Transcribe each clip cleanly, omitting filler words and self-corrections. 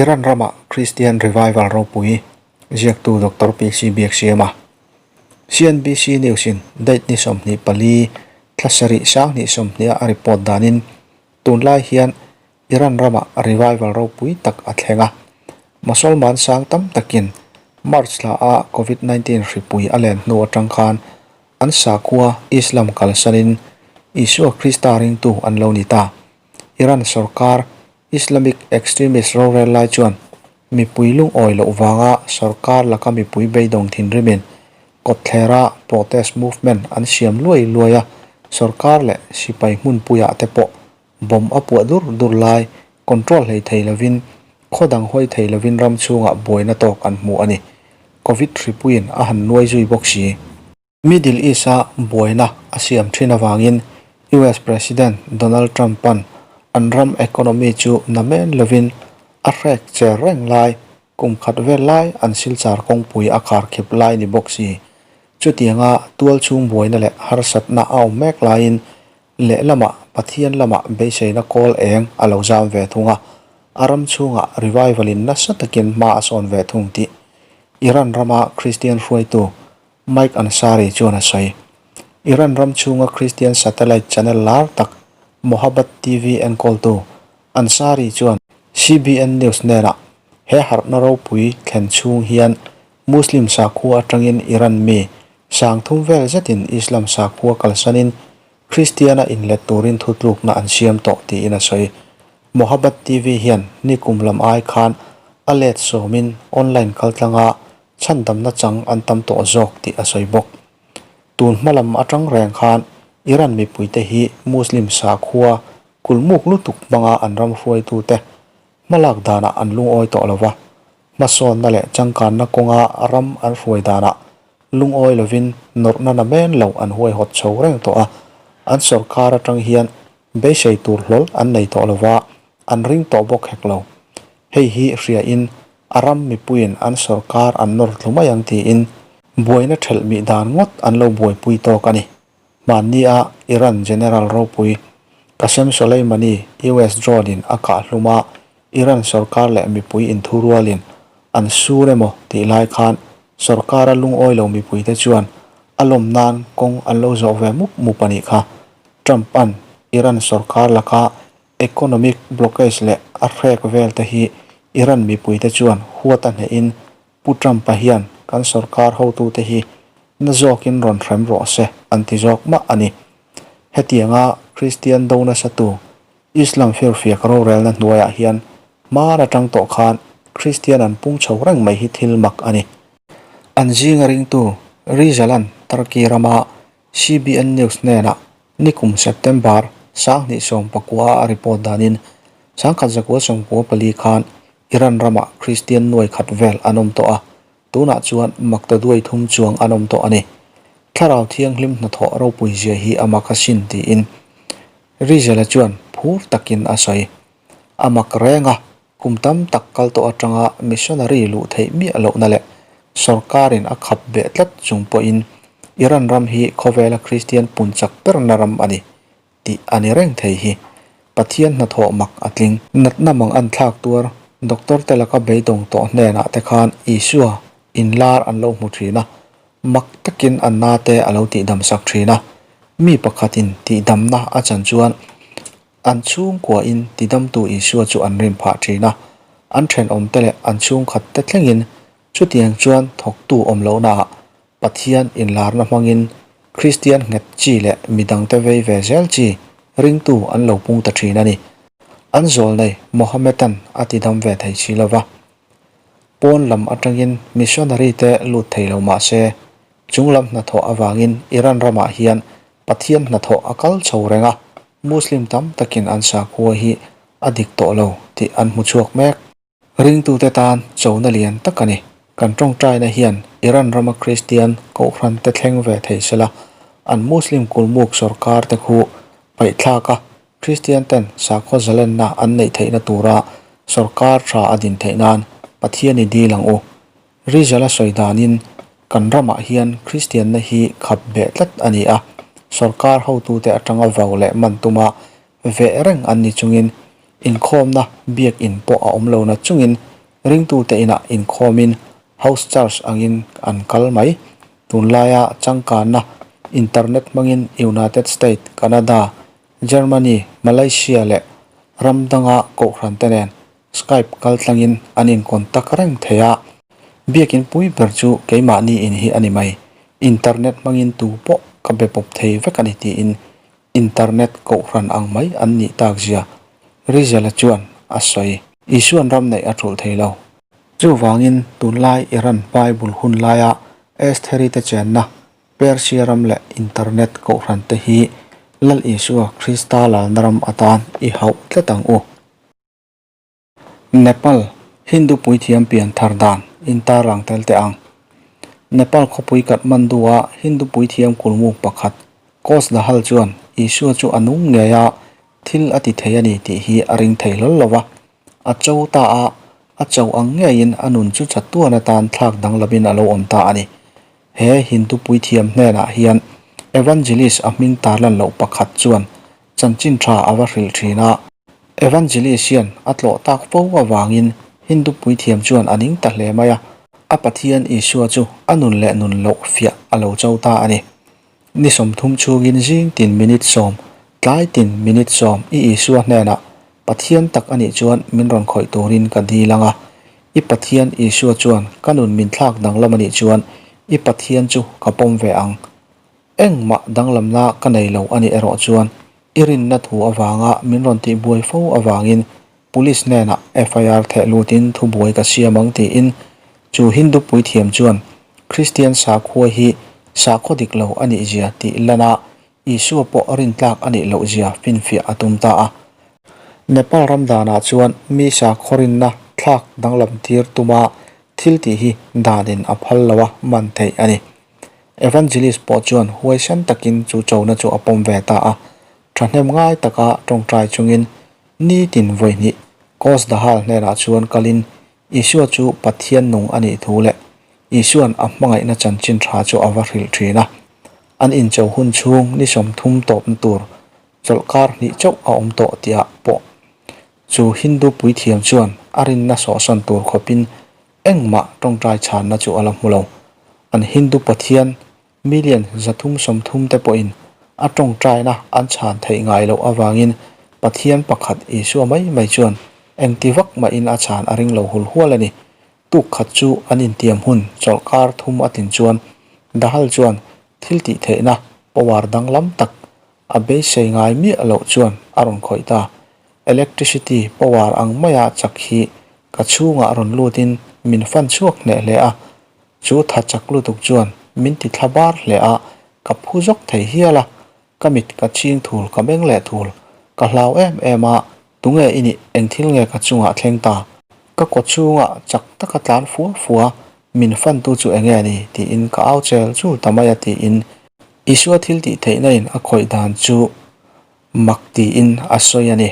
Iran rama Christian Revival ropui ziaktu Doctor PC Biaksiama. CNBC News-in date ni 24 thla sarih 20 20 a report danin tunlai hian Iran rama revival ropui tak a thleng a. Mosolman sang tam takin March thla a Covid-19 hripui a len hnu atang khan an sakhua Islam kalsanin Isua Krista ringtu an lo ni ta. Iran sorkar Islamic extremist rorel lai chuan mipui lungawi loh vanga sorkar laka mipui beidawng thinrimin kawtthlera protest movement an siam luai luai a, sorkar leh sipai hmunpuiah te pawh bomb a puah dur dur lai control hlei thei lovin khaw dang hawi thei lovin ram chhungah buaina tawk an hmu a ni. Covid hripuiin a han nuai zui bawk si. Middle East-a buaina a siam thin avangin US President Donald Trump-a'n an ram economy chu namen lovin a hrek cher reng lai, kum khat vel lai an silchar kawngpui a kharkhip lai ni bawk si. Chutianga tual chhung buaina leh harsatna a awm mek laiin lehlamah Pathian lamah beiseina kawl eng a lo zam ve thung a, a ram chhungah revival-in nasa takin hma a sawn ve thung tih Iran rama Kristian hruaitu Mike Ansari chuan a sawi. Iran ram chhunga Christian satellite channel lar tak Mohabbat TV enkawltu Ansari chuan CBN News hnenah he harhna ropui thlen chhung hian Muslim sakhua atangin Iran mi sangthum vel zetin Islam sakhua kalsanin Christian-a inlet turin thutlukna an siam tawh tiin a sawi. Mohabbat TV hian nikum lam ai khan a let sawmin online kaltlanga chhandamna chang an tam tawh zawk tih a sawi bawk. Tun hma lam atang reng khan Iran mipuite hi Muslim sakhua kulmuk lutuk hmanga an ram hruaitute hmalak danah an lungawi tawh lo va, hmasawnna leh changkanna kawnga ram an hruai danah lungawi lovin nawrhna na men lo an huaihawt chho reng tawh a, an sorkar atang hian beisei tur hlawl an nei tawh lo va, an ring tawh bawk hek lo. Hei hi hriain a ram mipuiin an sorkar an nawr thlu mai ang tiin buaina thelh mih dan ngawt an lo buaipui tawk a ni. Hmannia Iran General ropui Qasem Soleimani US drone in a kah hlum a, Iran sorkar leh mipui inthurualin an sur emaw tih lai khan sorkara lungawi lo mipuite chuan a lawm nan kawng an lo zawh ve mup mup a nih kha. Trump-a'n Iran sorkar laka Economic blockage leh a hrek vel te hi Iran mipuite chuan huat a hnehin Pu Trump-a hian kan sorkar hotute hi na zawkin rawn hrem rawh se an ti zawk mah a ni. Hetianga Kristian do nasatu Islam firfiak rorelna hnuaiah hian hmar atang tawh khan Kristian an pung chho reng mai hi thil mak a ni. An zinga ringtu Rizal-a'n Turkey rama CBN News hnenah nikum September 2019 a report danin 1994 khan Iran ramah Kristian nuai khat vel an awm tawh a, tunah chuan maktaduai thum chuang an awm tawh a ni. Thlarau Thianghlim hnathawh ropui zia hi a mak asin tiin Rizal-a chuan phur takin a sawi. A mak reng a, Kum tam tak kal tawh atanga missionary luh theih miah lohna leh sorkarin a khap beh tlat chung pawhin Iran ram hi khawvela Kristian pun chak berna ram a ni tih a ni reng thei hi Pathian hnathawh mak a tling. Natna mang an thlak tuar doctor te laka beidawng tawh hnenah te khan Isua inlar an lo hmu thin a, mak takin an na te a lo tihdam sak thin a, mi pakhatin tihdamna a chan chuan An chhungkuain tidamtu Isua chu an rin phah thin a, an thenawmte leh an chhungkhatte thlengin chutiang chuan thawktu awm lohnaah Pathian inlarna hmangin Kristian nghet chi leh midangte vei ve zel chi ringtu an lo pung ta thin a ni. An zawlnei Mohammedan a tidam ve thei si lova. Pawn lam atangin missionary te lut thei lo mah se, chung lam hnathawh avangin Iran ramah hian Pathian hnathawh a kal chho reng a, Muslim tam takin an sakhua hi a dik tawh lo tih an hmu chhuak mek. Ringtute tan chona lian tak a ni. Kan tawngtaina hian Iran rama Kristian kohhran te thleng ve thei sela, an Muslim kulmuk sorkar te khu paihthlak a, Kristian ten sakhaw zalenna an neih theihna tura sorkar tha a din theih nan Pathian i dil ang u. Rizal a sawi danin kan ramah hian Kristianna hi khap beh tlat a ni a, sorkar hotute atanga vau leh man tuma veh reng an ni chungin inkhawmna biakinn pawh a awm lo na chungin. Ringtute inah inkhawmin house church angin an kal mai. Tunlaia changkanna internet hmangin United State, Canada, Germany, Malaysia leh ram danga kohhran te nen Skype kal tlangin an in contact reng thei a. Biakin pui ber chu keimahni in hi a ni mai. Internet hmangin tu pawh ka be pawp thei vek a ni tiin internet kohhran ang mai an nih tak zia Rizela chuan a sawi. Isuan ram neih a thulh thei lo. Chuvangin tunlai Iran Bible hun laia Estheri te chenna Persia ram leh internet kohhran te hi Lal Isua Krista lalna ram atan i hauh tlat ang u. Nepal, Hindu puithiam pian thar dan intarlang tel teh ang. Nepal khawpui Kathmandu-a Hindu puithiam kulmuk pakhat Kosh Dahal chuan Isua chu a nung ngei a, thil a ti thei a ni tih hi a ring thei hlawl lo va. A cho ta a, a cho ang ngeiin a nun chu chatuan atan thlak danglamin a lo awm ta a ni. He Hindu puithiam hnenah hian Evangelist a hming tarlan loh pakhat chuan chanchin tha a va hrilh thin a. Evangelist hian a tlawh tak fo avangin Hindu puithiam chuan a ning ta hle mai a, a Pathian Isua chu a nun leh nun loh fiah a lo cho ta a ni. Ni 30 chhungin zing tin minute 10, tlai tin minute 10 i Isua hnenah Pathian tak a nih chuan min rawn khawih turin ka dil ang a, i Pathian Isua chuan ka nun min thlak danglam a nih chuan i Pathian chu ka pawm ve ang. Engmah danglamna ka nei lo a nih erawh chuan i rinna thu avanga min rawn tihbuai fo avangin Police hnenah FIR theh lutin thubuai ka siam ang tiin chu Hindu puithiam chuan Kristian sakhua hi sakhaw dik lo a nih zia tih lana Isua pawh rintlak a nih loh zia finfiah a tum ta a. Nepal ram danah chuan mi sakhaw rinna thlak danglam tir tuma thil tih hi danin a phal lo a man theih a ni. Evangelist pawh chuan huaisen takin chu chona chu a pawm ve ta a. Thahnem ngai taka tawngtai chungin nitin vawihnih Kosh Dahal hnenah chuan kalin Isua chu Pathian nung a nih thu leh Isua'n a hmangaihna chanchin tha chu a va hrilh thin a. An incho hun chhung ni 30 tawpna tur chawlhkar hnih chauh a awm tawh tihah pawh chu Hindu puithiam chuan a rinna sawhsawn tur khawpin engmah tawngtai chhanna chu a la hmu lo. An Hindu Pathian Million 330 te pawhin a tawngtaina an chhan theih ngai loh avangin Pathian pakhat Isua mai mai chuan engti vak mahin a chhan a ring lo hul hual a ni. Tuk khat chu an intiam hun chawlhkar thum a tlin chuan Dahal chuan thil tih theihna power danglam tak a beisei ngai miah loh chuan a rawn khawih ta. Electricity power ang maia chak hi ka chhungah rawn lutin min fan chhuak hneh hle a, Chu tha chak lutuk chuan min ti thla bar hle a, ka phu zawk thei hial a, ka mit ka chhing thul ka meng leh thul, ka hlau em em a, tunge i nih eng thil nge ka chungah thleng ta? Ka kaw chhungah chak taka tlan fua fua min fantu chu enge ni tiin ka au chel chul ta mai a tiin Isua thil tih theihna in a khawih dan chu mak tiin a sawi a ni.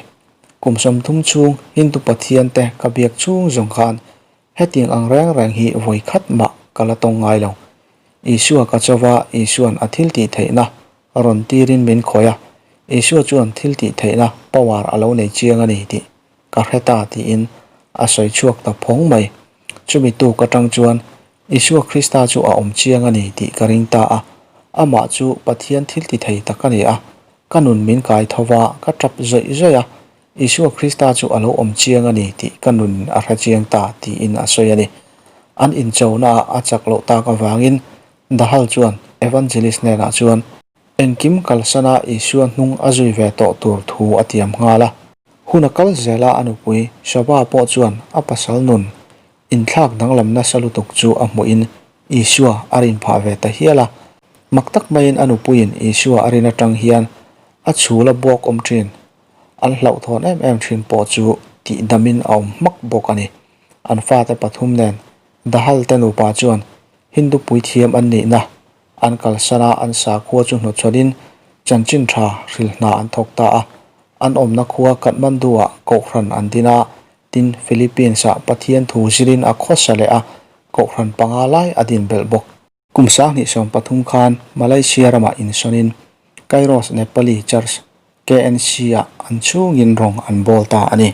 Kum 30 chhung Hindu Pathian te ka biak chhung zawng khan Hetiang ang reng reng hi vawi khat mah ka la tawng ngai lo. Isua ka cho va, Isua'n a thil tih theihna rawn tirin min khawih a, Isua chuan thil tih theihna power a lo nei chiang a ni tih ka hre ta tiin a sawi chhuak ta phawng mai. Chumi tuk atang chuan Isua Krista chu a awm chiang a ni tih ka ring ta a, amah chu Pathian thil ti thei tak a ni a, ka nun min kai tho va, ka tap zawih zawih a, Isua Krista chu a lo awm chiang a ni tih ka nun a hre chiang ta tiin a sawi a ni. An inchonaah a chak loh tak avangin Dahal chuan Evangelist hnenah chuan engkim kalsana Isua hnung a zui ve tawh tur thu a tiam nghal a. Hun a kal zela a nupui Shobha pawh chuan a pasal nun inthlak danglam nasa lutuk chu a hmuhin Isua a rin phah ve ta hial a. Mak tak maiin a nupuiin Isua a rin atang hian a chhul a buak awm thin. An hlauhthawn em em thin pawh chu tihdamin a awm hmak bawk a ni. An fate pathum nen Dahal te nupa chuan Hindu puithiam an nihna an kalsan a, an sakhua chu hnawchhawnin chanchin tha hrilh hna an thawk ta a. An awmna khua Kathmandu-ah Kohhran an din a, tin Philippines-ah Pathian thu zirin a khawsa leh a, Kohhran panga lai a din belh bawk. Kum 2013 khan Malaysia ramah insawnin Kairos Nepali Church, KNC, ah an chhungin rawng an bawl ta a ni.